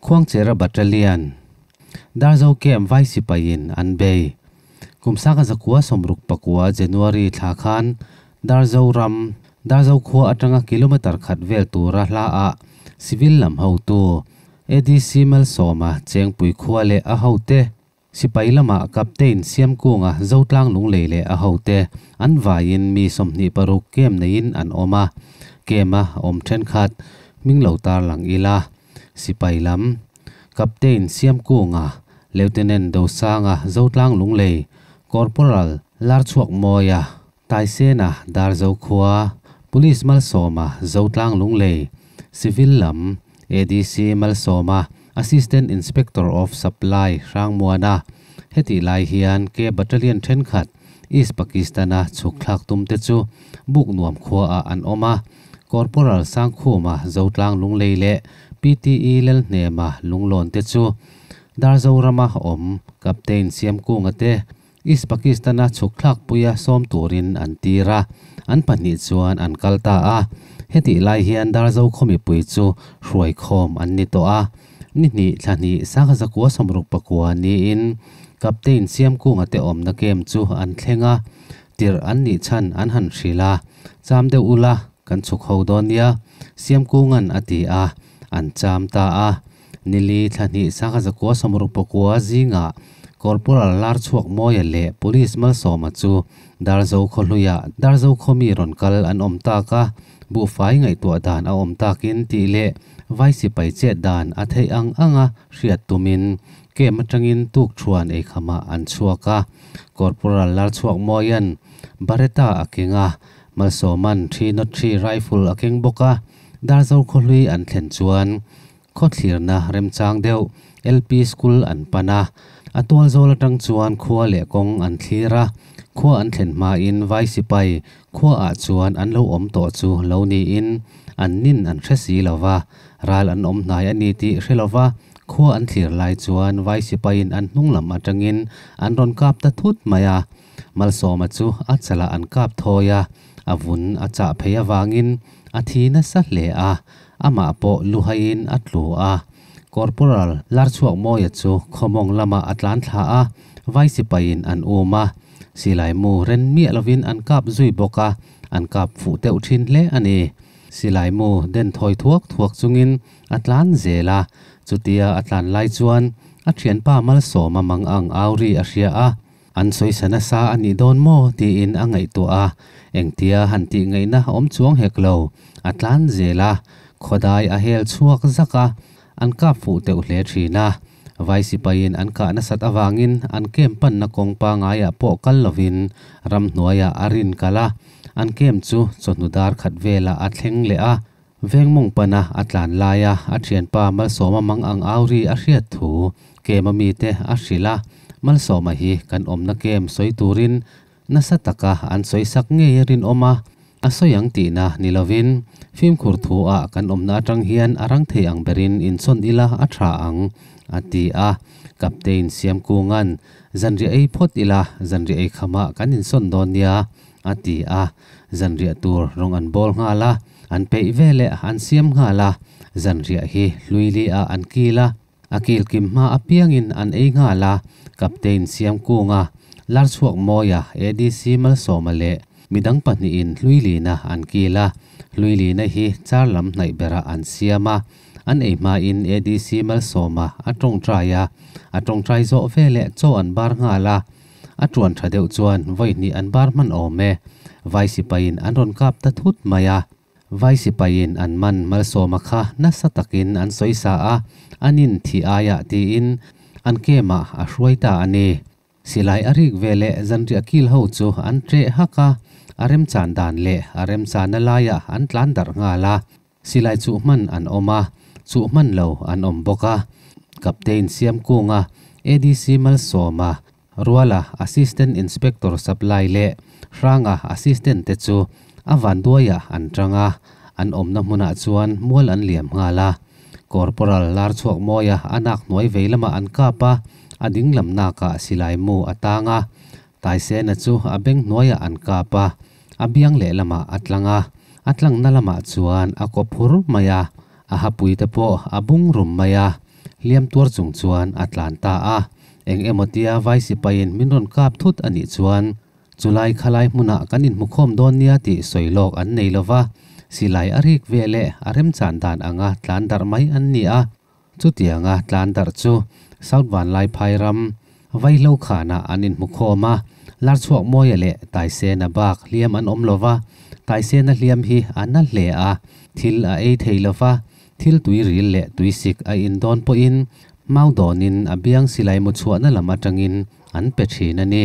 Khuangchera Battalion, Darzo Camp Vai Sipaiin an bei. Kum 1969 January thla khan Darzo ram, Darzo khua atanga kilometre khat vel tura hla ah Civil lam hotu ADC Malsawma Chengpui khua leh a hote Sipai lama Captain Siamkunga Zotlang Lunglei leh a hote an vaiin mi 26 kem neiin an awm a, kem-a awm thenkhat hming lo tarlang ila. Sipai lam Captain Siamkunga, Lieutenant Dosanga Zotlang Lunglei, Corporal Larchhuakmawia, Taisena Darzokhua, Police Malsawma Zotlang Lunglei, Civil lam ADC Malsawma, Assistant Inspector of Supply Hrangmuana, Hetih lai hian K Battalion thenkhat East Pakistan-a chhuk thlak tum te chu buk nuam khua ah an awm a, Corporal Sangkhuma Zotlang Lunglei leh PTE Lalhnema Lunglawn te chu Darzorama awm Captain Siamkunga te East Pakistan-a chhuk thlak puia sawm turin an tir a, an pahnih chuan an kal ta a. Hetih lai hian Darzo khaw mipui chu hruai khawm an ni tawh a. Ni hnih thla hnih 1969 niin Captain Siamkunga te awmna kem chu an thleng a, tirh an nih chhan an han hrilh a, Cham deuh ula, kan chhuk ho dawn nia, Siamkunga'n a ti a, an cham ta a. Nili thla hnih 1969 zingah Corporal Larchhuakmawia leh Police Malsawma chu Darzo khawhluiah Darzo khawmi rawn kal an awm tak a, buhfai ngaihtuah dan a awm takin tih leh vai sipai chet dan a theih ang anga hriat tumin kem atangin tukthuan eikhamah an chhuak a. Corporal Larchhuakmawia'n Baretta a keng a, Malsawma'n 303 rifle a keng bawk a, Darzo khawhlui an thlen chuan Khawthlirna remchang deuh LP School an pan a, a tual zawl atang chuan khua leh kawng an thlir a, khua an thlen hmain vai sipai khua ah chuan an lo awm tawh chu lo niin an nin an hre si lo va, ral an awm hnai a ni tih hre lo va, khua an thlir lai chuan vai sipaiin an hnung lam atangin an rawn kap ta thut mai a, Malsawma chu a chalah an kap thawi a, a vun a chah phei avangin a thi nasa hle a. Amah pawh luhaiin a tlu a, Corporal Larchhuakmawia chu khawmawng lamah a tlan thla a, vai sipaiin an um a, silai mu ren miah lovin an kap zui bawk a, an kap fuh deuh thin hle a ni. Silai mu den thawi thuak thuak chungin a tlan zel a, chutia a tlan lai chuan a thianpa Malsawma mangang au ri a hria a, An sawisa nasa a nih dawn maw tiin a ngaihtuah a, engtia han tih ngaihna awm chuang hek lo, a tlan zel a, khawdai a hel chhuak zak a, an kap fuh teuh hle thin a. Vai sipaiin an kah nasat avangin an kem panna kawng pangaiah pawh kal lovin ramhnuaiah a rin kal a, an kem chu chawhnu dar khat velah a thleng leh a. Vengmawng pana a tlan laia a thianpa Malsawma mang ang au ri a hriat thu kem a mite a hrilh a, Malsawma hi kan awmna kem sawi turin nasa taka an sawi sak ngei a rinawm a, a sawi ang tihna ni lovin fimkhur thu ah kan awmna atang hian a rang thei ang berin insawn ila a tha ang, a ti a. Captain Siamkunga'n, Zanriah ei phawt ila, zanriah ei khamah kan insawn dawn nia, a ti a, zanriah tur rawng an bawl nghal a, an peih veleh an siam nghal a, zanriah hi hlui li ah an kil a, a kil kim hma apiangin an ei nghal a, Captain Siamkunga, Larchhuakmawia, ADC Malsawma leh midang pahnihin hlui lina an kil a, hlui lina hi char lam hnaih berah an siam a, an ei hmain ADC Malsawma a tawngtai a, a tawngtai zawh veleh chaw an bar nghal a. A tuan tha deuh chuan vawi hnih an bar hman awm e. Vai sipaiin an rawn kap ta thut mai a. Vai sipaiin an man Malsawma kha nasa takin an sawi sa a, an in thih aiah tiin an kemah a hruai ta a ni. Silai a rik ve leh zanriah kil ho chu an ṭeh hak a, a remchan dan leh a remchanna laiah an tlan darh nghal a. Silai chuh hman an awm a, chuh hman lo an awm bawk a. Captain Siamkunga, ADC Malsawma, Ruala Assistant Inspector Supply leh Hranga Assistant te chu a vanduaiah an tang a, an awmna hmunah chuan mual an liam nghal a. Corporal Larchhuakmawia a nak hnuai vei lamah an kap a, a ding lam nakah silai mu a tang a. Taisena chu a beng hnuaiah an kap a, a biang lehlamah a tlang a, a tlangna lamah chuan a kaw phur mai a, a hapui te pawh a bung rum mai a. Hliam tuar chung chuan a tlan ta a. Eng emaw tia vai sipaiin min rawn kap thut a nih chuan chulai khalai hmunah kan inhmukhawm dawn nia tih sawi lawk an nei lova, silai a rik ve leh a remchan dan anga tlan darh mai an ni a. Chutianga tlan darh chu South Vanlaiphai ram Vaihlo khanah an inhmukhawm a, Larchhuak Mawia leh Taisena bak hliam an awm lova, Taisena hliam hi a na hle a, thil a ei thei lova, Thil tui ril leh tui sik a in dawn pawhin mau dawnin a biang silai mu chhuahna lam atangin an pe thin a ni.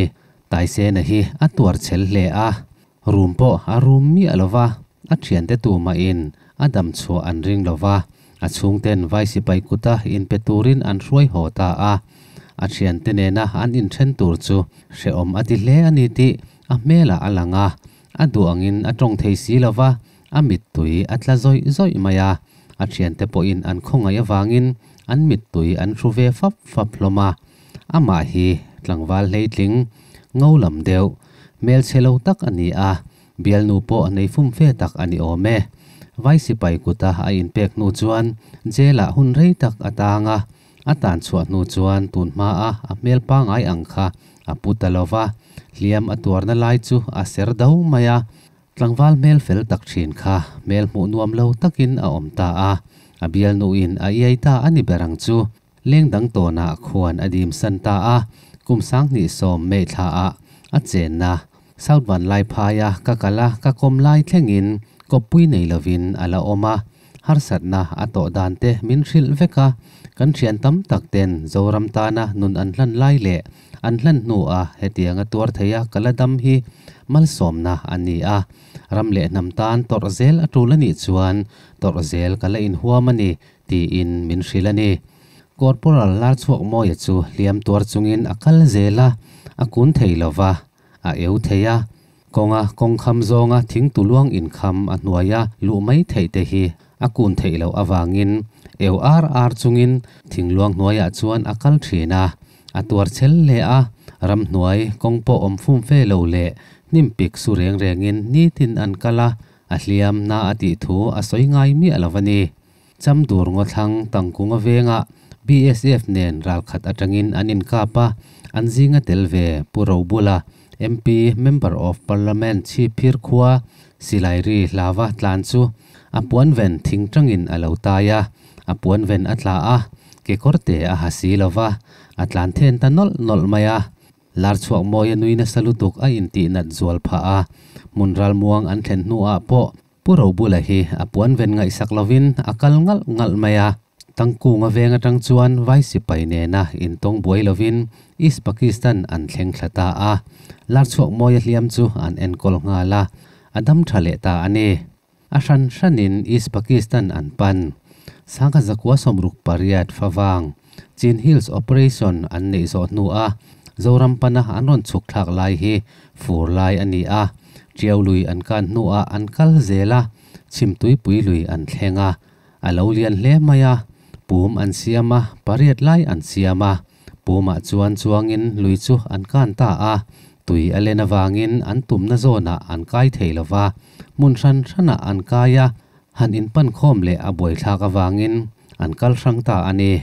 Taisena hi a tuar chhel hle a, rum pawh a rum miah lo va, a thiante tumahin a dam chhuah an ring lo va, a chhungten vai sipai kuta inpe turin an hruai haw ta a. A thiante nena an inthen tur chu hrehawm a ti hle a ni tih a hmelah a lang a, a duh angin a tawng thei si lo va, A mittui a tla zawih zawih mai a, a thiante pawhin an khawngaih avangin an mittui an hru ve fap fap hlawm a. Amah hi tlangval hleitling, ngo lam deuh, hmelchhe lo tak a ni a, bialnu pawh nei fum fe tak a ni awm e. Vai sipai kuta a inpek hnu chuan jail-ah hun rei tak a tang a, a tan chhuah hnu chuan tun hmaa a hmel pangngai ang kha a pu ta lo va, hliam a tuarna lai chu a ser do mai a. Tlangval hmel fel tak thin kha hmel hmuh nuam lo takin a awm ta a, a bialnuin a iai ta a ni ber ang chu. Leng dang tawnah khuan a dim san ta a, kum 2010 May thlaah a chenna South Vanlaiphaia ka kal a, ka kawm lai thlengin kawppui nei lovin a la awm a, harsatna a tawh dan te min hrilh vek a, kan thian tam tak ten Zoram tana nun an hlan lai leh an hlan hnu a hetianga tuar theia ka la dam hi malsawmna a ni a, ram leh hnam tan tawrh zel a tul a nih chuan tawrh zel ka la inhuam a ni tiin min hrilh a ni. Corporal Larchhuakmawia chu hliam tuar chungin a kal zel a, a kun thei lova, a eu thei a, kawnga kawng kham zawnga thing tuluang inkham a hnuaia luh mai theih te hi a kun theih loh avangin eu ar ar chungin thingluang hnuaiah chuan a kal thin a, a tuar chhel hle a, ramhnuai kawng pawh awm fum fe lo leh hnim pik su reng rengin nitin an kal a, a hliam na a tih thu a sawi ngai miah lo a ni. Chamdur Ngawthlang Tangkunga vengah BSF nen ralkhat atangin an inkap a, an zinga tel ve Pu Robula, MP, Member of Parliament Chhipphir khua Silairi hlava tlan chu a puanven thing tangin a lo tai a, a puanven a tla a, kekawrte a ha si lova, a tlan then ta nawlh nawlh mai a. Larchhuak mawia nui nasa lutuk a intihnat zual phah a, hmun ralmuang an thlen hnuah pawh Pu Robula hi a puan ven ngaihsak lovin a kal ngalh ngalh mai a. Tangkunga veng atang chuan vai sipai nena intawng buai lovin East Pakistan an thleng thla ta a. Larchhuak mawia hliam chu an enkawl nghal a, a dam tha leh ta a ni. A hran hranin East Pakistan an pan. 1968 favang Chin Hills Operation an neih zawh hnua Zoram pana an rawn chhuk thlak lai hi fur lai a ni a, Tiau lui an kan hnuah an kal zel a, Chhimtuipui lui an thleng a, a lo lian hle mai a, pum an siam a, pariat lai an siam a, pumah chuan chuangin lui chu an kan ta a, tui a len avangin an tumna zawnah an kai thei lo va, hmun hran hranah an kai a, han inpankhawm leh a buaithlak avangin an kal hrang ta a ni.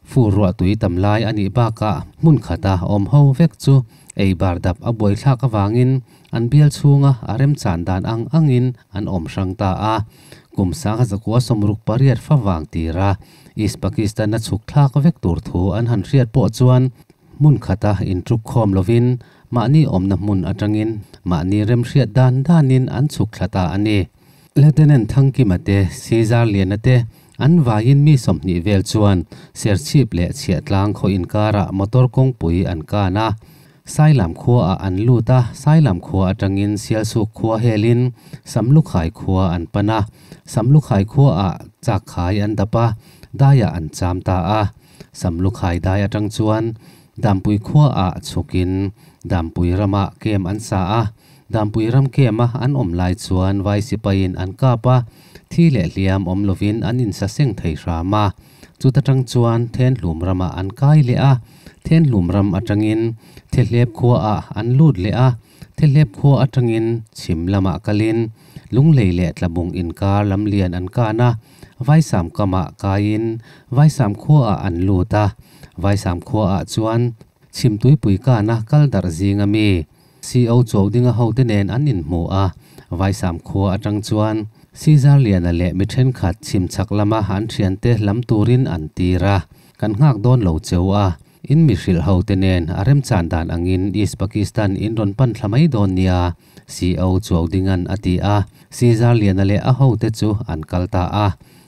Fur ruah tui tam lai a nih bakah hmun khata awm ho vek chu ei bar dap a buaithlak avangin an bial chhunga a remchan dan ang angin an awm hrang ta a. Kum 1968 favang tira East Pakistan-a chhuk thlak vek tur thu an han hriat pawh chuan hmun khata intruk khawm lovin mahni awmna hmun atangin mahni remhriat dan danin an chhuk thla ta a ni. Lieutenant Thangkima te, Caesar Liana te, an vaiin mi 20 vel chuan Serchhip leh Chhiahtlang khaw inkarah motor kawngpui an kan a. Sailam khuaah an lut a, Sailam khua atangin Sialsuk khua helin Samlukhai khua an pan a. Samlukhai khuaah chakkhai an dap a, daiah an cham ta a. Samlukhai dai atang chuan Dampui khuaah chhukin Dampui ramah kem an sa a. Dampui ram kem-a an awm lai chuan vai sipaiin an kap a, thi leh hliam awm lovin an insaseng thei hram a. Chuta tang chuan Thenhlum ramah an kai leh a, Thenhlum ram atangin Thehlep khuaah an lut leh a, Thehlep khua atangin chhim lamah kalin Lunglei leh Tlabung inkar lamlian an kan a, Vaisam kamah kaiin Vaisam khuaah an lut a. Vaisam khuaah chuan Chhimtuipui kana kal darh zinga mi CO Chaudinga hote nen an inhmu a. Vaisam khua atang chuan Caesar Liana leh mi thenkhat chhim chhak lama an thiante lam turin an tir a. Kan nghak dawn lo cheu a. In mi hrilh ho te nen a remchan dan angin East Pakistan in rawn pan thla mai dawn nia, CO Chuaudinga'n a ti a. Caesar Liana leh a hote chu an kal ta a.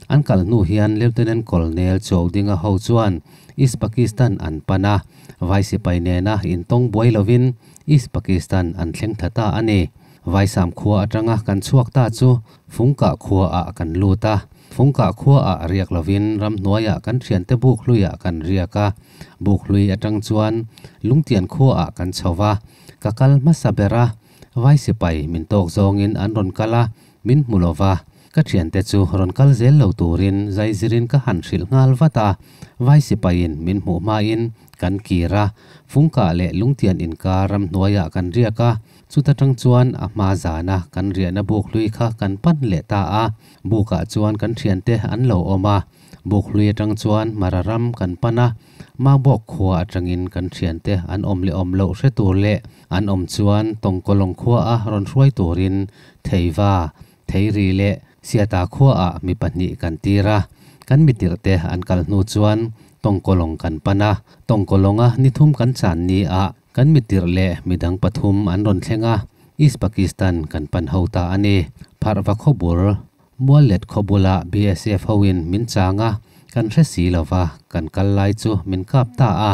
An kal hnu hian Lieutenant Colonel Chuaudinga ho chuan East Pakistan an pan a, Vai sipai nena intawng buai lovin East Pakistan an thleng thla ta a ni. Vaisam khua atanga kan chhuak ta chu Fungkah khuaah kan lut a. Fungkah khuaah riak lovin ramhnuaiah kan thiante buk hluiah kan riak a. Buk hlui atang chuan Lungtian khuaah kan chho va. Ka kal hmasa ber a, Vai sipai min tawk zawngin an rawn kal a, min hmu lo va. Ka thiante chu rawn kal zel lo turin zaizirin ka han hrilh nghal vat a. Vai sipaiin min hmuh hmain kan kir a, Fungkah leh Lungtian inkar ramhnuaiah kan riak a. Chuta tang chuan a hma zana kan riahna buk hlui kha kan pan leh ta a, bukah chuan kan thiante an lo awm a. Buk hlui atang chuan Mara ram kan pan a, Maubawk khua atangin kan thiante an awm leh awm loh hre tur leh an awm chuan Tawngkawlawng khua a rawn hruai turin Theiva, Theiri leh Siata khuaah mi pahnih kan tir a. Kan mitirhte an kal hnu chuan Tawngkawlawng kan pan a, Tawngkawlawnga ni thum kan chan ni ah Kan mitirh leh midang pathum an rawn thleng a, East Pakistan kan pan ho ta a ni. Pharhva khawbur, Muallet khaw bulah BSF hoin min chang a, kan hre si lo va, kan kal lai chu min kap ta a.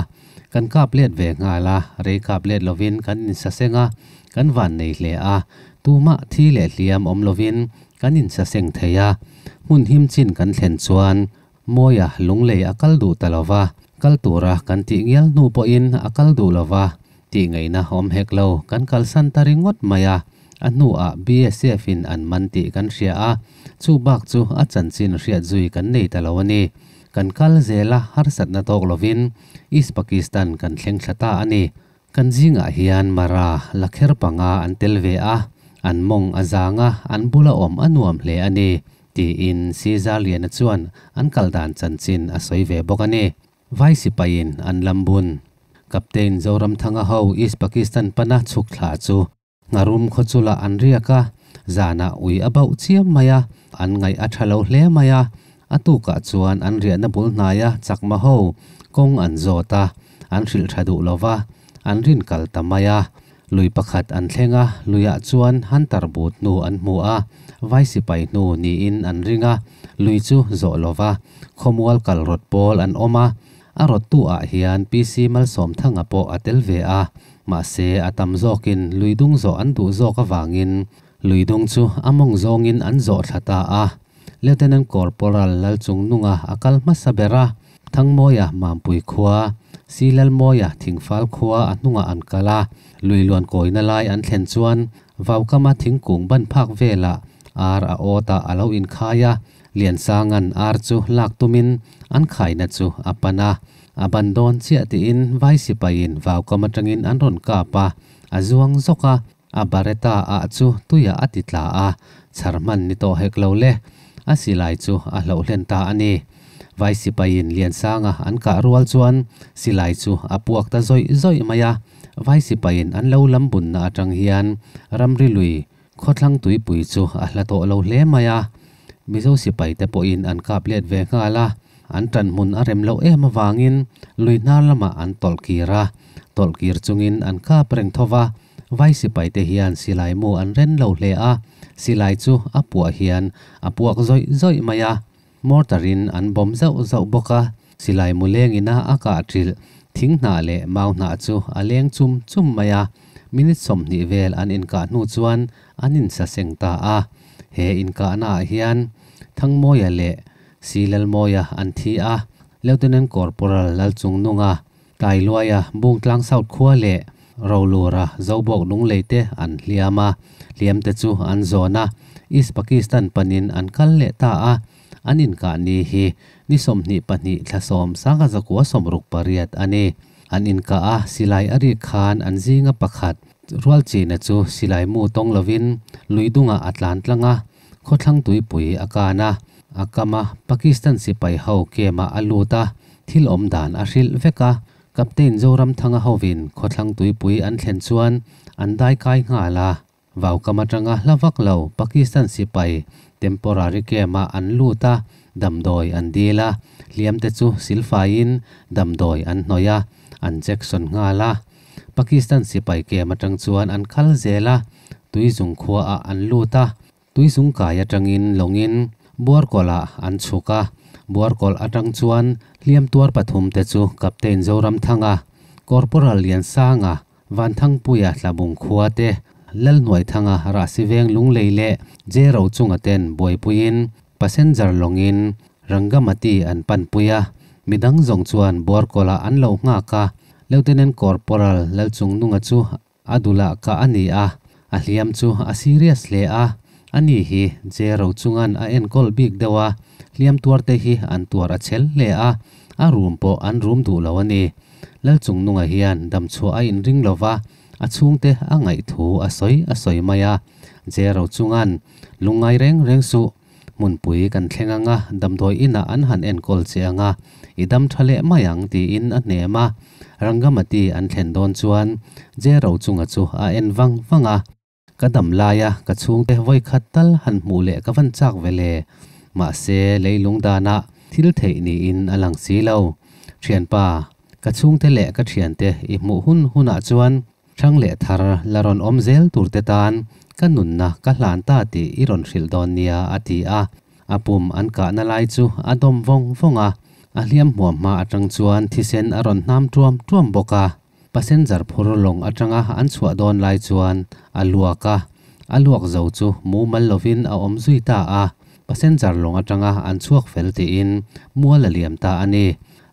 Kan kap let ve nghal a, rei kap let lovin kan insaseng a, kan van nei hle a. Tumah thi leh hliam awm lovin kan insaseng thei a. Hmun him chin kan thlen chuan Mawia lunglei a kal duh ta lo va, kal tura kan tih ngial hnu pawhin a kal duh lo va, tih ngaihna awm hek lo, kan kalsan ta ringawt mai a, a hnuah BSF in an man tih kan hria a, chu bak chu a chanchin hriat zui kan nei ta lo a ni. Kan kal zel a, harsatna tawk lovin East Pakistan kan thleng thla ta a ni. Kan zingah hian Mara la kher panga an tel ve a, an mawng a zang a, an bula awm a nuam hle a ni, tiin Caesar Liana chuan an kal dan chanchin a sawi ve bawk a ni. Vai sipaiin an lam bun. Captain Zoramthanga ho East Pakistan pana chhuk thla chu Ngharum khaw chulah an riak a, zanah ui a bauh chiam mai a, an ngaih a tha lo hle mai a. A tukah chuan an riahna bul hnaia chakma ho kawng an zawt a, an hrilh tha duh lo va, an rin kal ta mai a. Lui pakhat an thleng a, luiah chuan Hunter but hnu an hmu a, vai sipai hnu niin an ring a, lui chu zawh lo va, khawmual kal rawt pawl an awm a, a rawttu ah hian PC Malsawmthanga pawh a tel ve a, Mahse, a tam zawkin luidung zawh an duh zawk avangin luidung chu a mawng zawngin an zawh thla ta a. Lieutenant Corporal Lalchungnunga a kal hmasa ber a, Thangmawia Mampui khua, Si Lalmawia Thingfal khua a hnungah an kal a, lui luan kawina lai an thlen chuan Vaukama thingkung ban phak velah ar a awt a a lo inkhai a, Liansanga'n ar chu lak tumin an khaina chu a pan a. A ban dawn chiah tiin vai sipaiin vaukam atangin an rawn kap a, a zuang zawk a, a baretta ah chu tuiah a ti tla a, chhar hman ni tawh hek lo le, a silai chu a hloh hlen ta a ni. Vai sipaiin Liansanga an kah rual chuan silai chu a puak ta zawih zawih mai a, vai sipaiin an lo lam bunna atang hian ramri lui khawthlang tuipui chu a hla tawh lo hle mai a, Mizo sipaite pawhin an kap let ve nghal a. An ṭan hmun a rem loh em avangin lui hnar lamah an tawlh kir a, tawlh kir chungin an kap reng tho va, vai sipaite hian silai mu an ren lo hle a, silai chu a puah hian a puak zawih zawih mai a, mortar in an bawm zauh zauh bawk a, silai mu lengina a kah ṭilh thing hnah leh mau hnah chu a leng chum chum mai a, minute 20 vel an inkah hnu chuan an insaseng ta a, he inkahnaah hian Thangmawia leh Si Lalmawia an thi a, Lieutenant Corporal Lalchungnunga, Tailuaia, Bungtlang South khua leh Rolura, Zobawk Lunglei te an hliam a, hliam te chu an zawn a, East Pakistan panin an kal leh ta a, an inkah ni hi ni 22 thla 10 1968 a ni. An inkah a, silai a rik khan an zinga pakhat Rualchina chu silai mu tawng lovin lui dungah a tlan tlang a, Khawthlang tuipui a kan a. a kam a, Pakistan sipai ho camp ah a lut a, thil awm dan a hrilh vek a. Captain Zoramthanga hovin khawthlang tuipui an thlen chuan an dai kai nghal a. Vaukam atanga hla vak lo Pakistan sipai temporary camp ah an lut a, damdawi an dil a, hliam te chu silfaiin damdawi an hnawih a, an jection nghal a. Pakistan sipai camp atang chuan an kal zel a, Tuizung khua ah an lut a, Tuizung kai atangin lawngin Buarkawlh ah an chhuk a, Buarkawlh atang chuan hliam tuar pathum te chu Captain Zoramthanga, Corporal Liansanga, Vanthangpuia Tlabung khua te, Lalhnuaithanga Rahsiveng Lunglei leh Jero chunga ten buaipuiin passenger lawngin Rangamati an panpui a, midang zawng chuan Buarkawlh ah an lo nghak a, Lieutenant Corporal Lalchungnunga chu A dulah kah a ni a, a hliam chu a serious hle a, ani hi Jero chungan a enkawl bik deuh a, hliam tuarte hi an tuar a chhel hle a, a room pawh an room duh lo a ni. Lalchungnunga hian damchhuah a inring lo va, a chhungte a ngaih thu a sawi a sawi mai a, Jero chungan lungngai reng reng suh. Hmunpui kan thleng anga damdawi inah an han enkawl che anga i dam tha leh mai ang tiin a hnem a. Rangamati an thlen dawn chuan Jero chunga chu a en vang vang a. Ka dam laia ka chhungte vawi khat tal han hmuh leh ka van chak ve le. Mahse leilung danah thil theih niin a lang si lo. Thianpa, ka chhungte leh ka thiante i hmuh hun hunah chuan Hrang leh thar la rawn awm zel tur te tan ka nunna ka hlan ta tih i rawn hrilh dawn nia a ti a. A pum an kahna lai chu a dawm vawng vawng a, a hliam hmuam hma atang chuan thisen a rawn hnam tuam tuam bawk a. Passenger phur lawng atanga an chhuah dawn lai chuan a luak a, a luak zo chu mumal lovin a awm zui ta a. Passenger lawng atanga an chhuak fel tiin mual a liam ta a ni.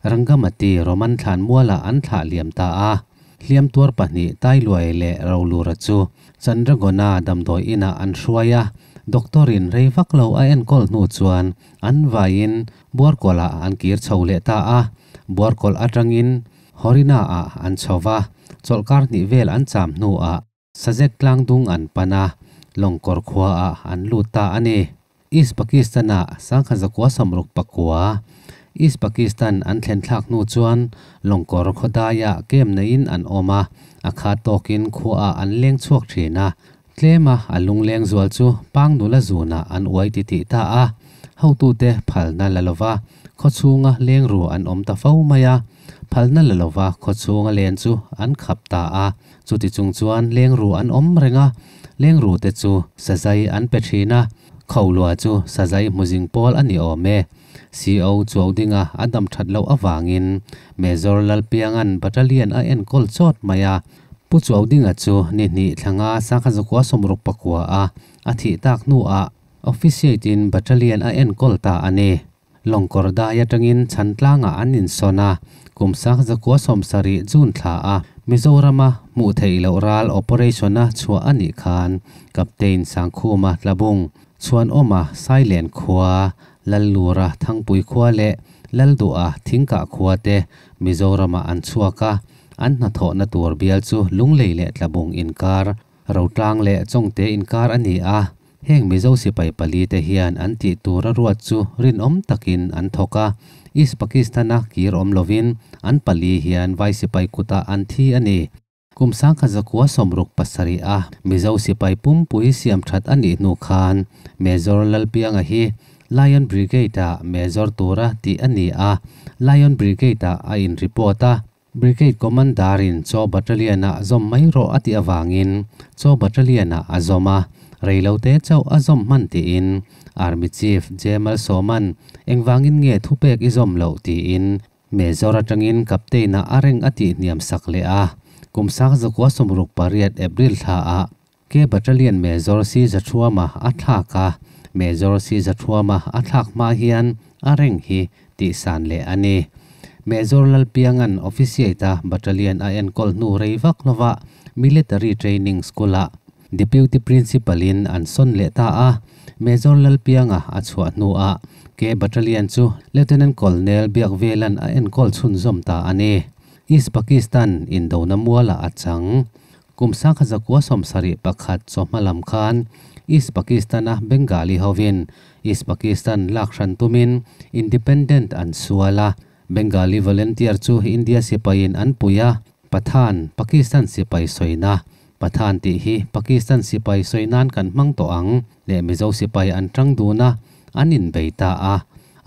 Rangamati Roman thlan mualah an thlah liam ta a. Hliam tuar pahnih Tailuai leh Rolura chu Chandragona damdawi inah an hruai a, doctor-in rei vak lo a enkawl hnu chuan an vaiin Buarkawlh-ah an kir chho leh ta a, Buarkawlh atangin Horina-ah an chho va, chawlhkar hnih vel an cham hnuah Sajek tlangdung an pan a, Lawngkawr khuaah an lut ta a ni. East Pakistan-ah sangkhat zakua sawmruk pakua East Pakistan an thlen thlak hnu chuan Lawngkawr khawdaiah kem neiin an awm a, a khat tawkin khuaah an leng chhuak thin a. Tlema a lungleng zual chu pang nula zunah an uai titih ta a, hotute phalna la lova khawchhunga lengru an awm ta fo mai a, phalna la lova khawchhunga len chu an khap ta a. Chuti chung chuan lengru an awm reng a, lengru te chu sazai an pe thin a, Kholua chu sazai hmuzing pawl a ni awm e. CO chuau dinga a dam that loh avangin Major Lalpianga'n battalion a enkawl chawt mai a. Pu Chuau Dinga chu ni hnih thlanga sangha zakua sawmruk pakua a a thih tak hnuah officiate-in battalion a enkawl ta a ni. Lawngkawr dai atangin Chhantlangah an insawn a, kum sang zakua sawmsarih June thla a Mizorama hmuh theih loh ral operation-a chhuah a nih khan Captain Sangkhuma Tlabung, Chhuanawma Sailen khua, Lallura Thangpui khua leh Lalduha Thingkah khua te Mizoramah an chhuak a, an hnathawhna tur bial chu Lunglei leh Tlabung inkar, Rotlang leh Chawngte inkar a ni a. Heng Mizo sipai pali te hian an tih tur a ruat chu rinawm takin an thawk a, East Pakistan-a kir awm lovin an pali hian vai sipai kutah an thi a ni. Kum sangkhat zakua sawmruk pasarih a Mizo sipai pumpui siam that a nih hnu khan Major Lalpianga hi Lion Brigade-ah Major tura tih a ni a, Lion Brigade-ah a in report a. Brigade Commander-in Chaw Battalion-ah zawm mai rawh a tih avangin Chaw Battalion-ah a zawm a, reilote chauh a zawm hman tiin Army Chief Jemal Sawman engvangin nge thupek i zawm loh tiin Major atangin Captain-ah a reng a tih hniam sak leh a. Kum sang zakua 68 April thlaah K Battalion Major Si Zathuama a thlak a, Major Si Zathuama a thlak hma hian a reng hi tihsan leh a ni. Major Lalpianga'n officiate-a battalion a enkawl hnu rei vak lova Military Training School-ah Deputy Principal-in an sawn leh ta a. Major Lalpianga a chhuah hnuah K Battalion chu Lieutenant Colonel Biakvela'n a enkawl chhunzawm ta a ni. East Pakistan indona mualah a chang. Kum sangkhat zakua 71 chawhma lam khan East Pakistan-a Bengali hovin East Pakistan lak hran tumin Independent an sual a, Bengali volunteer chu India sipaiin an pui a, Pathan, Pakistan sipai sawina, Pathan tih hi Pakistan sipai sawi nan kan hmang tawh ang, leh Mizo sipai an tang dun a, an inbei ta a.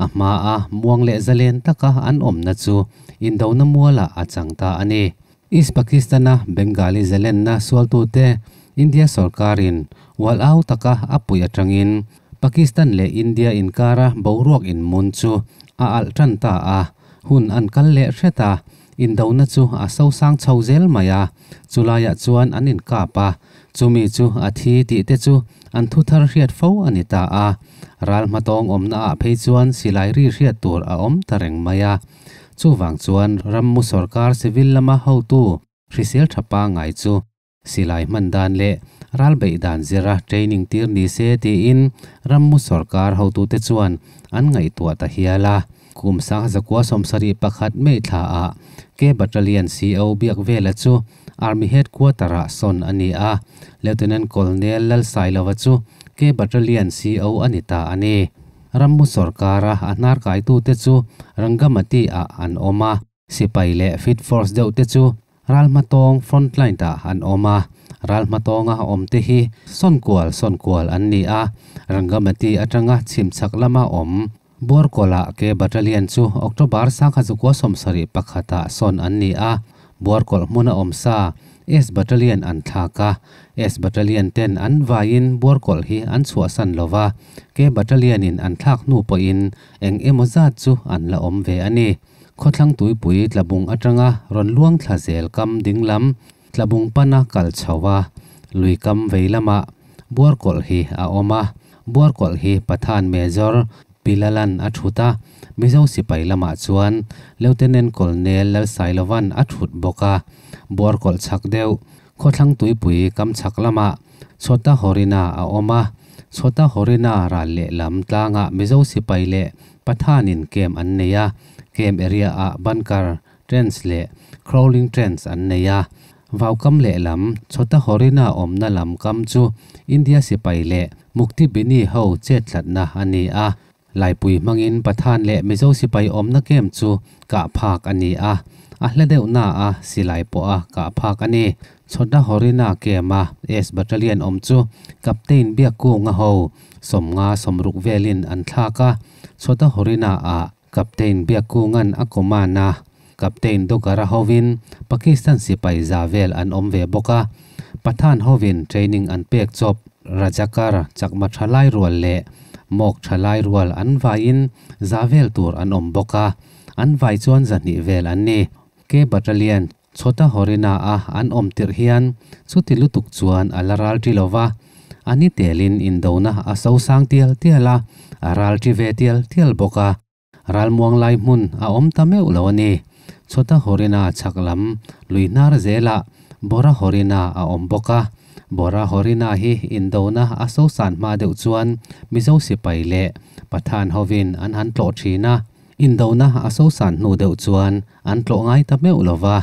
A hma a muang leh zalen taka an awmna chu indona mualah a chang ta a ni. East Pakistan-a Bengali zalenna sualtute India sorkarin ual au taka a puih atangin Pakistan leh India inkara boruak inmun chu a alh tan ta a, hun an kal leh hret a, indona chu a sosang chho zel mai a, chulaiah chuan an inkap a, chumi chu a thi tih te chu an thu thar hriat fo a ni ta a, ral hmatawng awmnaah phei chuan silai ri hriat tur a awm ta reng mai a. Chuvang chuan rammu sorkar civil lama hotu hrisel tha pangngai chu silai hman dan leh ral beih dan zira training tir ni se tiin rammu sorkar hotute chuan an ngaihtuah ta hial a. Kum 1971 May thla ah K Battalion CO Biakvela chu Army Headquarter ah sawn a ni a, Lieutenant Colonel Lalsailova chu K Battalion CO a ni ta a ni. Rammu sorkara a hnar kaitute chu Rangamati ah an awm a, sipai leh fit force deuh te chu Ralhmatawng frontline ah an awm a, Ralhmatawnga awm te hi sawnkual sawnkual an ni a, Rangamati atanga chhimchhak lama awm Buarkawlah K Battalion chu October 1971 ah sawn an ni a, Buarkawlh hmuna awm sa S Battalion an thlak a, S Battalion ten an vaiin Buarkawlh hi an chhuahsan lo va, K Battalion in an thlak hnu pawhin eng emaw zat chu an la awm ve a ni. Khawthlang tuipui Tlabung atanga rawn luang thla zel kam dinglam Tlabung pana kal chho a, lui kam vei lamah Buarkawlh hi a awm a. Buarkawlh hi Pathan Major Pilalan a thut a, Mizo sipai lamah chuan Lieutenant Colonel Lalsailovan a thut bawk a. Buarkawlh chhak deuh Khawthlang tuipui kam chhak lamah Chhota Horina a awm a. Chhota Horina ral lehlam tlangah Mizo sipai leh Pathanin camp an nei a, camp area-ah bunker trench leh crawling trench an nei a. Vaukam lehlam Chhota Horina awmna lam kam chu India sipai leh Mukti Bini ho chettlatna a ni a. Laipui hmangin Pathan leh Mizo sipai awmna camp chu kah phak a ni a, a hla deuh na a silai pawh a kah phak a ni. Chhota Horina camp a S Battalion awm chu Captain Biakkunga ho 50 60 velin an thlak a, Chhota Horina ah Captain Biakkunga'n a command a, Captain Dogara hovin Pakistan sipai za vel an awm ve bawk a, Pathan hovin training an pek chawp Rajakar chakma thalai rual leh Mawk thalai rual an vaiin za vel tur an awm bawk a, an vai chuan 200 vel an ni. K Battalion Chhota Horina a an awm tirh hian chuti lutuk chuan a la ral ṭi lo va, a ni telin indona a sosang tial tial a, a ral ṭi ve tial tial bawk a. Ralmuang lai hmun a awm ta meuh lo a ni. Chhota Horina chhak lam lui hnar zelah Bora Horina a awm bawk a. Bora Horina hi indona a sosan hma deuh chuan Mizo sipai leh Pathan hovin an han tlawh ṭhin a. Indona a sosan hnu deuh chuan an tlawh ngai ta meuh lo va,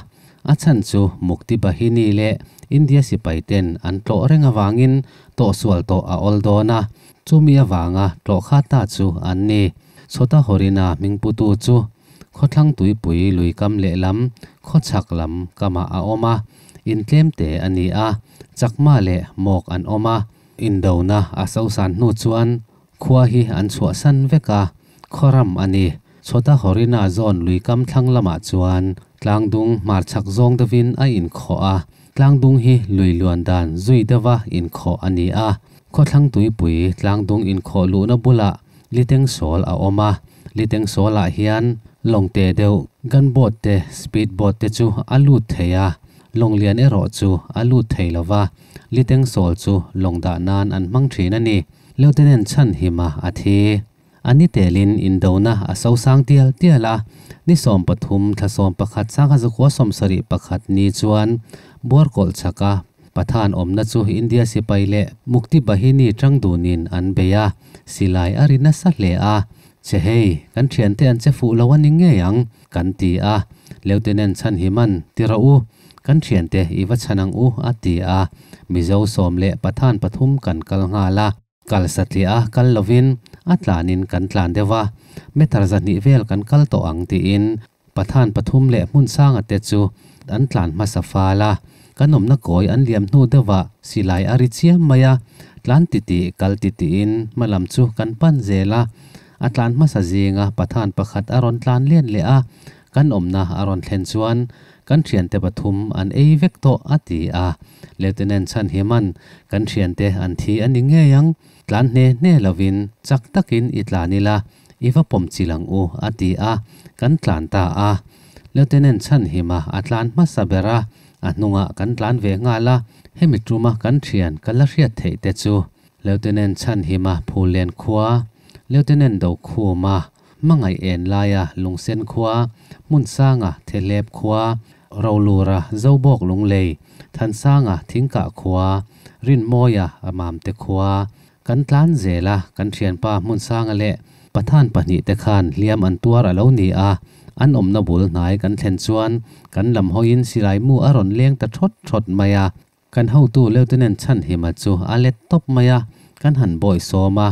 a chhan chu Mukti Bahini leh India sipai ten an tlawh reng avangin tawhsual tawh a awl dawn a, chumi avanga tlawh kha ta chu an ni. Chhota Horina hmingputu chu khawthlang tuipui lui kam lehlam khawchhak lam kamah a awm a, intlem te a ni a, chakma leh mawk an awm a, indona a sosan hnu chuan Khua hi an chhuahsan vek a, khawram a ni. Chhota Horina zawn luikam thlang lamah chuan tlangdung hmarchhak zawng deuhin a inkhawh a, tlangdung hi lui luan dan zui deuha inkhawh a ni a. Khawthlang tuipui tlangdung inkhawh luhna bulah Litengsawl a awm a, Litengsawlah hian lawngte deuh gunboat te speedboat te chu a lut thei a, lawnglian erawh chu a lut thei lo va, Litengsawl chu lawng dah nan an hmang thin a ni. Lieutenant Chhanhima a thi. A ni telin indona a sosang tial tial a, ni 13 thla 11 1971 ni chuan Buarkawlh chhaka Pathan awmna chu India sipai leh Mukti Bahini tang dunin an bei a, silai a ri nasa hle a. Che hei, kan thiante an che fuh lo a ni ngei ang, kan ti a. Lieutenant Chhanhiman, Ti rawh u, kan thiante i va chhan ang u, a ti a. Mizo sawm leh Pathan pathum kan kal nghal a. Kal satliah a kal lovin A tlanin kan tlan deuh a, meter 200 vel kan kal tawh ang tiin Pathan pathum leh Hmunsanga te chu an tlan hmasa fal a. Kan awmna kawi an liam hnu deuhah silai a ri chiam mai a, tlan titih kal titihin hma lam chu kan pan zel a. A tlan hmasa zinga Pathan pakhat a rawn tlan let leh a, kan awmna a rawn thlen chuan kan thiante pathum an ei vek tawh a ti a. Lieutenant Chhanhiman kan thiante an thi a ni ngei ang, tlan hne hne lovin chak takin i tlan ila i va pawm chil ang u a ti a, kan tlan ta a. Lieutenant Chhanhima a tlan hmasa ber a, a hnungah kan tlan ve nghal a, hemi tuma kan thian ka la hriat theih te chu Lieutenant Chhanhima Phulen khua, Lieutenant Dokhuma Hmangaih en laia Lungsen khua, Hmunsanga Thehlep khua, Rolura Zobawk Lunglei, Thansanga Thingkah khua, Rinmawia Mamte khua. Kan tlan zel a, kan thianpa Hmunsanga leh Pathan pahnihte khan hliam an tuar a lo ni a, an awmna bul hnai kan thlen chuan kan lam hawiin silai mu a rawn leng ta thawt thawt mai a. Kan hotu Lieutenant Chhanhima chu a let tawp mai a, kan han bawi sawm a,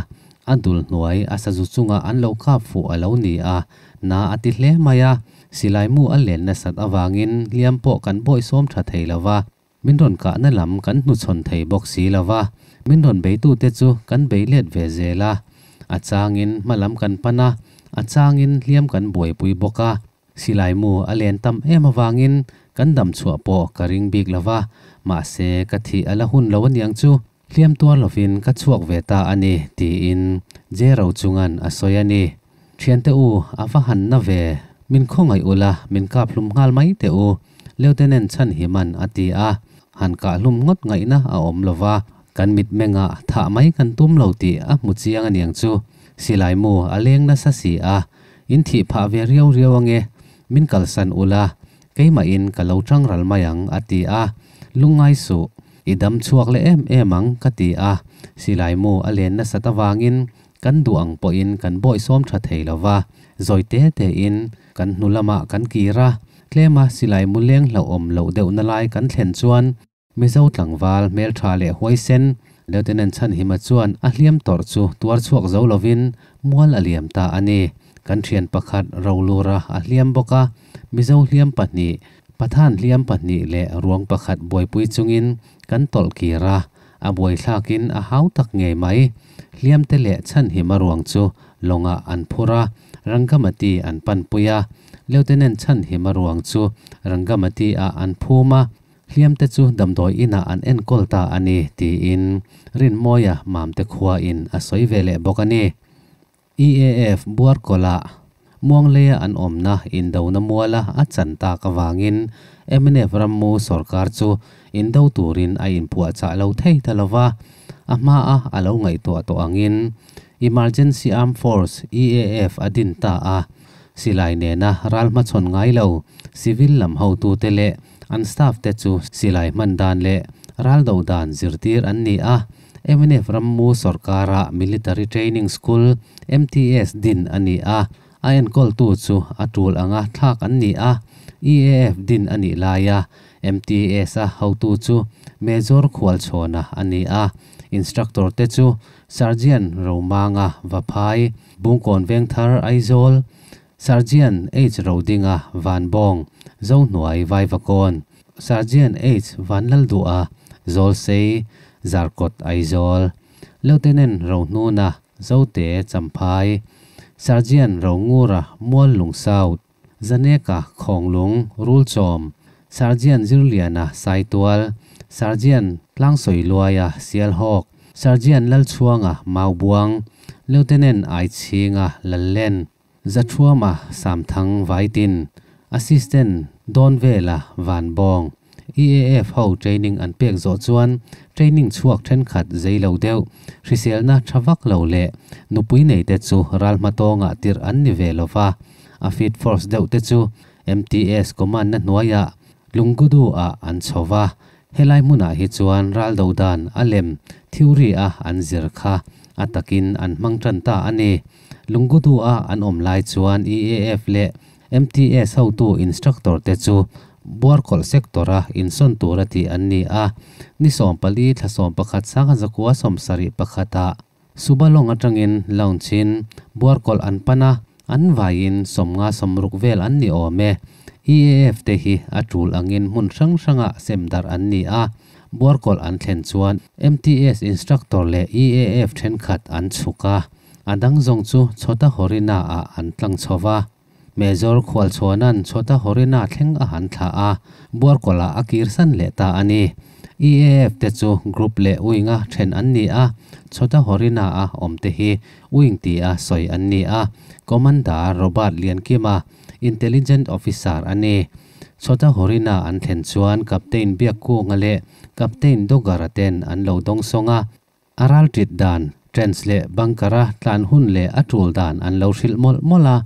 a dul hnuai a sazu chungah an lo kap fuh a lo ni a, na a ti hle mai a, silai mu a len nasat avangin hliam pawh kan bawi sawm tha thei lo va. Min rawn kahna lam kan hnuchhawn thei bawk si lo va, min rawn beitute chu kan bei let ve zel a. A changin hma lam kan pan a, a changin hliam kan buaipui bawk a. Silai mu a len tam em avangin kan dam chhuah pawh ka ring bik lo va, mahse ka thih a la hun lo aniang chu. Hliam tuar lovin ka chhuak ve ta a ni, tiin Jero chungan a sawi a ni. Thiante u, a va han na ve. Min khawngaih ula, min kap hlum nghal mai teh u, Lieutenant Chhanhiman a ti a. Han kah hlum ngawt ngaihna a awm lo va, kan mitmengah thah mai kan tum lo tih a hmu chiang aniang chu. Silai mu a leng nasa si a, in thih phah ve riau riau ange, min kalsan ula, keimahin ka lo tang ral mai ang, a ti a. Lungngai suh. I dam chhuak leh em em ang, ka ti a. Silai mu a len nasat avangin kan duh ang pawhin kan bawihsawm tha thei lo va. Zawi te tein kan hnu lamah kan kir a, tlema silai mu leng hlauhawm loh deuhna lai kan thlen chuan Mizo tlangval hmeltha leh huaisen Lieutenant Chhanhima chuan a hliam tawrh chu tuar chhuak zo lovin mual a liam ta a ni. Kan thian pakhat Rolura a hliam bawk a, Mizo hliam pahnih Pathan hliam pahnih leh ruang pakhat buaipui chungin kan tawlh kir a, a buaithlakin a hau tak ngei mai. Hliamte leh Chhanhima ruang chu lawngah an phur a, Rangamati an panpui a. Lieutenant Chhanhima ruang chu Rangamati-ah an phum a, hliamte chu damdawi inah an enkawl ta a ni, tiin Rinmawia Mamte khuain a sawi ve leh bawk a ni. EAF Buarkawlah Muangleia an awmna indona muala a chan tak avangin mnf rammu sorkar chu indo turin a inpuahchah lo thei ta lo va, a hmaa a lo ngaihtuah tawh angin Emergency Armed Force, EAF, a din ta a. Silai nena ral hmachhawn ngai lo civil lam hotute leh an staff te chu silai hman dan leh ral do dan zirtir an ni a. Mnf rammu sorkara Military Training School, MTS, din a ni a, a enkawltu chu a tul anga thlak an ni a. EAF din a nih laia MTS-a hotu chu Major Khualchhawna a ni a, instructor te chu Sergeant Romanga Vaphai, Bungkawn Vengthar, Aizawl, Sergeant H Rodinga Vanbawng, Zohnuai Vaivakawn, Sergeant H Vanlalduha, Zawlsei, Zarkawt Aizawl, Lieutenant Rohnuna, Zote, Champhai, Sergeant Rongura, Muallung South, Zaneka, Khawnglung, Rulchawm, Sergeant Zirliana, Saitual, Sergeant Tlangsawiluaia, Sialhawk, Sergeant Lalchhuanga, Maubuang, Lieutenant Aichhinga, Lallen, Zathuama, Samthang, Vaitin, Assistant Dawnvela, Vanbawng, EAF ho training an pek zawh chuan training chhuak thenkhat zei lo deuh, hriselna tha vak lo leh nupui nei te chu ral hmatawngah tirh an ni ve lo va, a fit force deuh te chu MTS command na hnuaiah Lunggudu ah an chho va, helai hmunah hi chuan ral do dan a lem theory a an zir kha a takin an hmang tan ta a ni. Lunggudu a an awm lai chuan EAF leh MTS hotu instructor te chu Buarkawlh sector a insawn tura tih an ni a, ni 14 thla 11 1971 ah. Subalong atangin launch-in Buarkawlh an pan a, an vaiin 50, 60 vel an ni awm e. EAF te hi a tul angin hmun hrang hrangah sem darh an ni a, Buarkawlh an thlen chuan MTS instructor leh EAF thenkhat an chhuk a, a dang zawng chu Chhota Horina ah an tlang chho va. Major Khualchhuana'n Chhota Horina thleng a han thlah a, Buarkawlh-ah a kirsan leh ta a ni. EAF te chu group leh wing-a then an ni a, Chhota Horina-a awmte hi wing tia sawi an ni a, Commander Robert Liankima, Intelligent Officer a ni. Chhota Horina an thlen chuan Captain Biakkunga leh Captain Dogara ten an lo dawngsawng a, A ral ṭit dan, trench leh bunker-a tlan hun leh a ṭul dan an lo hrilh mawlh mawlh a.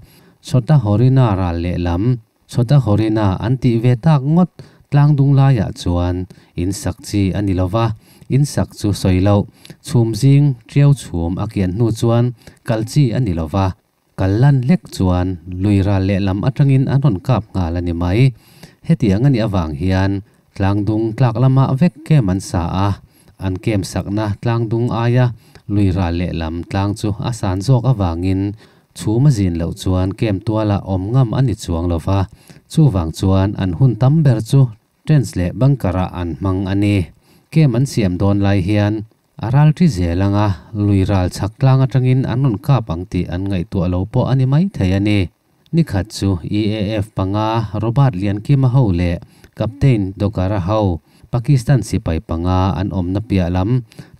Chhota Horina ral lehlam, Chhota Horina an tih ve tak ngawt tlang dung laiah chuan in sak chi a ni lo va, in sak chu sawi loh, chhum zing ṭiau chhum a kian hnu chuan kal chi a ni lo va. Kal lan hlek chuan lui ral lehlam atangin an rawn kap nghal a ni mai. Hetiang a nih avang hian tlangdung tlak lamah vek kem an sa a, an kem sakna tlangdung aia lui ral lehlam tlang chu a san zawk avangin chhum a zin loh chuan kem tualah awm ngam a ni chuang lo va, chuvang chuan an hun tam ber chu Trench leh bunker-ah an hmang a ni. Kem an siam dawn lai hian A ral ṭi zel ang a, lui ral chhak tlang aṭangin an rawn kap ang tih an ngaihtuah lo pawh a ni maithei a ni. Ni khat chu EAF panga Robert Liankima ho leh Captain Dogara ho, Pakistan sipai panga an awmna piah lam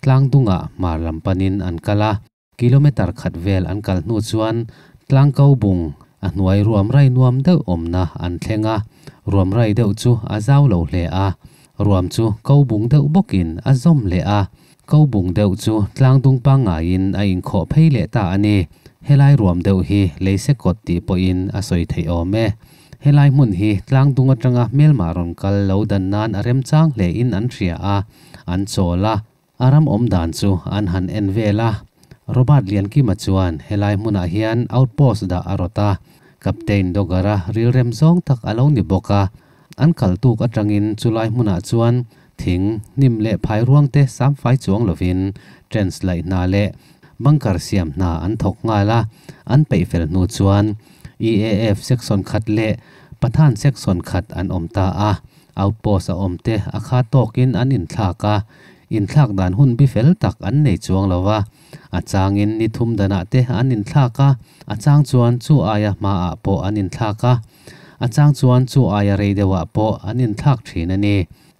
tlang dungah hmar lam panin an kal a. Kilometre khat vel an kal hnu chuan tlang ko bung a hnuai ruam rai nuam deuh awmna an thleng a, ruam rai deuh chu a zau lo hle a, ruam chu ko bung deuh bawkin a zawm leh a, ko bung deuh chu tlang dung pangngaiin a inkhawh phei leh ta a ni. Helai ruam deuh hi leise kawt tih pawhin a sawi theih awm e. Helai hmun hi tlang dung atanga hmelma rawn kal lo dan nan a remchang hlein an hria a, an chawl a. A ram awm dan chu an han en vel a, Robert Liankima chuan helai hmunah hian outpost dah a rawt a, Captain Dogara rilrem zawng tak a lo ni bawk a. An kal tuk atangin chulai hmunah chuan thing, hnim leh phai ruangte samfai chuang lovin trench laih hna leh bunker siam hna an thawk nghal a, an peih fel hnu chuan EAF section khat leh Pathan section khat an awm ta a. Outpost a awm te a kha tawkin an inthlak a, inthlak dan hun bi fel tak an nei chuang lo va. A changin ni thum danah te an inthlak a, a chang chuan chu aia hmaah pawh an inthlak a, a chang chuan chu aia rei deuhah pawh an inthlak thin a ni.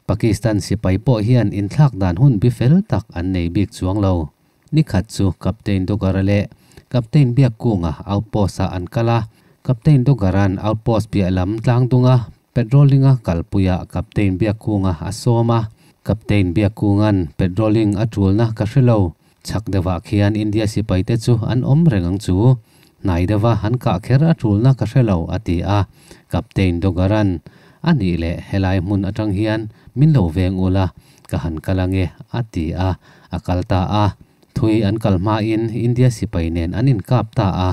Pakistan sipai pawh hian inthlak dan hun bi fel tak an nei bik chuang lo. Ni khat chu Captain Dogara leh Captain Biakkunga outpost-ah an kal a, Captain Dogara'n outpost piah lam tlang dunga Patrolling-a kalpuiah Captain Biakkunga a sawm a, Captain Biakkunga'n Patrolling a tulna ka hre lo, chhak deuhah khian India sipaite chu an awm reng ang chu, hnai deuha han kah kher a tulna ka hre lo a ti a, Captain Dogara'n A nih leh helai hmun atang hian min lo veng ula, ka han kal ange a ti a, a kal ta a. Thui an kal hmain India sipai nen an inkap ta a,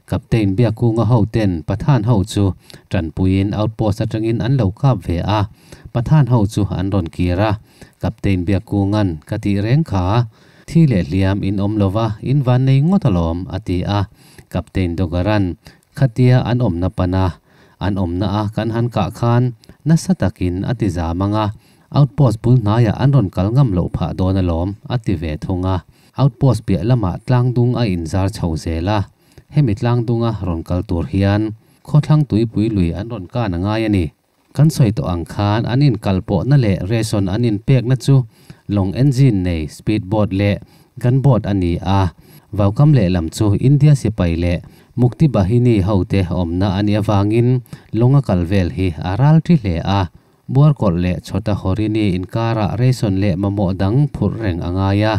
Captain Biakunga ho ten Pathan ho chu tanpuiin outpost atangin an lo kap ve a, Pathan ho chu an rawn kir a, Captain Biakunga'n ka tih reng kha, thi leh hliam in awm lova in van nei ngawt alawm a ti a, Captain Dogara'n khatia an awmna pana an awmna a kan han kah khan nasa takin a ti zam ang a, Outpost bul hnaiah an rawn kal ngam loh phah dawn alawm, a ti ve thung a. Outpost piah lamah tlangdung a inzar chho zel a. Hemi tlangdunga rawn kal tur hian khawthlang tuipui lui an rawn kan a ngai a ni. Kan sawi tawh ang khan an inkal pawhna leh ration an inpekna chu lawng engine nei speed boat leh gun boat a ni a. Vaukam lehlam chu India sipai leh Mukti Bahini hote awmna a nih avangin lawnga kal vel hi a ral ṭi hle a. Buarkawlh leh Chhota Horini inkarah ration leh mamawh dang phurh reng a ngai a.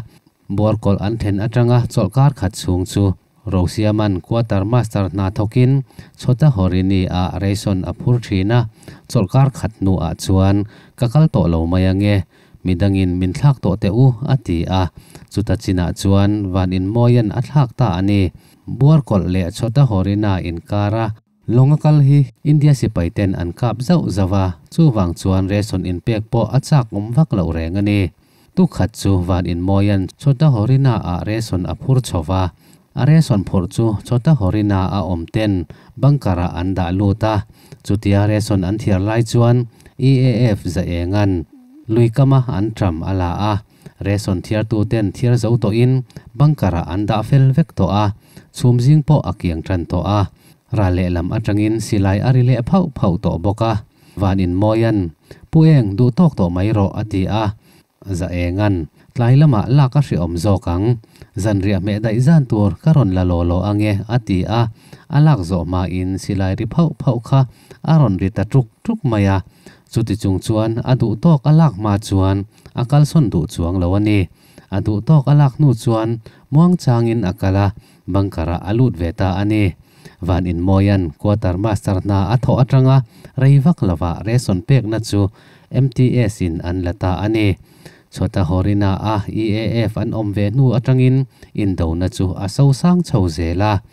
Buarkawlh an then atanga chawlhkar khat chhung chu Rosiaman quarter master hna thawkin Chhota Horini ah ration a phur thin a, chawlhkar khat hnuah chuan ka kal tawh lo mai ange, midangin min thlak tawh teh u a ti a, chuta chinah chuan van inmawian a thlak ta a ni. Buarkawlh leh Chhota Horina inkara Lawng a kal hi India sipai ten an kap zauh zauh a, chuvang chuan ration inpek pawh a chak awm vak loh reng a ni. Tuk khat chu Van Inmawia'n Chhota Horina ah ration a phur chho va, a ration phurh chu Chhota Horina a awm ten bunker ah an dah lut a, chutia ration an thiar lai chuan EAF Zaenga'n lui kama an tram a la a, ration thiartu ten thiar zo tawhin bunker ah an dah fel vek tawh a, chhum zing pawh a kiang tan tawh a, ral lehlam atangin silai a ri leh phauh phauh tawh bawk a. Van Inmawia'n, Pu Eng, duh tawk tawh mai rawh, a ti a. Zaenga'n, Tlai lamah lak a hreawm zawk ang. Zanriah hmeh daih zan tur ka rawn la law law ang e, a ti a. A lak zawh hmain silai ri phauh phauh kha a rawn ri ta ṭuk ṭuk mai a. Chuti chung chuan a duh tawk a lak hma chuan a kalsawn duh chuang lo a ni. A duh tawk a lak hnu chuan muangchangin a kal a, bunker-ah a lut ve ta a ni. Van Inmawia'n Quarter Master hna a thawh atanga rei vak lovah ration pekna chu MTS in an la ta a ni. Chhuata Horina a EAF an awm ve hnu atangin indona chu a so sang chho zel a.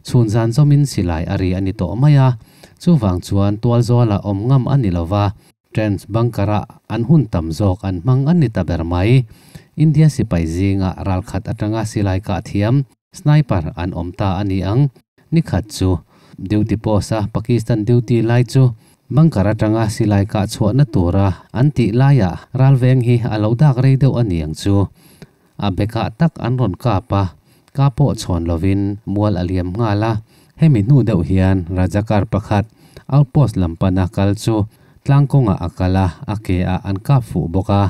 Chhun zan zawmin silai a ri a ni tawh mai a. Chuvang chuan tualzawla awm ngam a ni lova. Trench bunker-ah an hun tam zawk an hmang a ni ta ber mai. India sipai zingah ralkhat atanga silai kah thiam Sniper an awm ta a ni ang. Nikhat chu duty post-a Pakistan duty lai chu bunker atanga silai kah chhuahna tura an tih laiah ralveng hi a lo dak rei deuh a ni ang chu. A bekah tak an rawn kap a, ka pawh chhawn lovin mual a liam nghal a. Hemi hnu deuh hian Rajakar pakhat outpost lam pana kal chu tlang kawngah a kal a, a ke ah an kap fuh bawk a.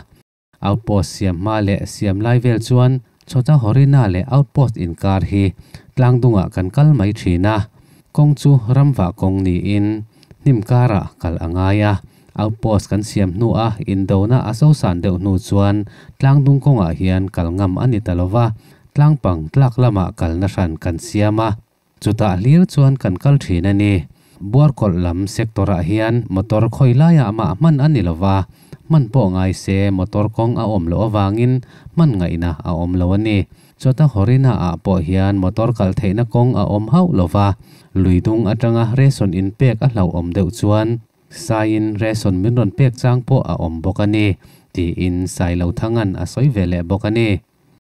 Outpost siam hma leh siam lai vel chuan Chhota Horina leh outpost inkar hi tlang dungah kan kal mai thin a, kawng chu ramvah kawng niin hnim karah kal a ngai a. Outpost kan siam hnu a indona a sosan deuh hnu chuan tlangdung kawngah hian kal ngam a ni ta lo va, tlangpang tlak lamah kalna hran kan siam a, chutah hlir chuan kan kal thin a ni. Buarkawlh lam sector-ah hian motor khawi laiah mah hman a ni lo va, hman pawh ngai se motor kawng a awm loh avangin hman ngaihna a awm lo a ni. Chawta Horina-ah pawh hian motor kal theihna kawng a awm hauh lo va, luidung atanga ration inpek a hlauhawm deuh chuan Saiin ration min rawn pek chang pawh a awm bawk a ni, tiin Sailothanga'n a sawi ve leh bawk a ni.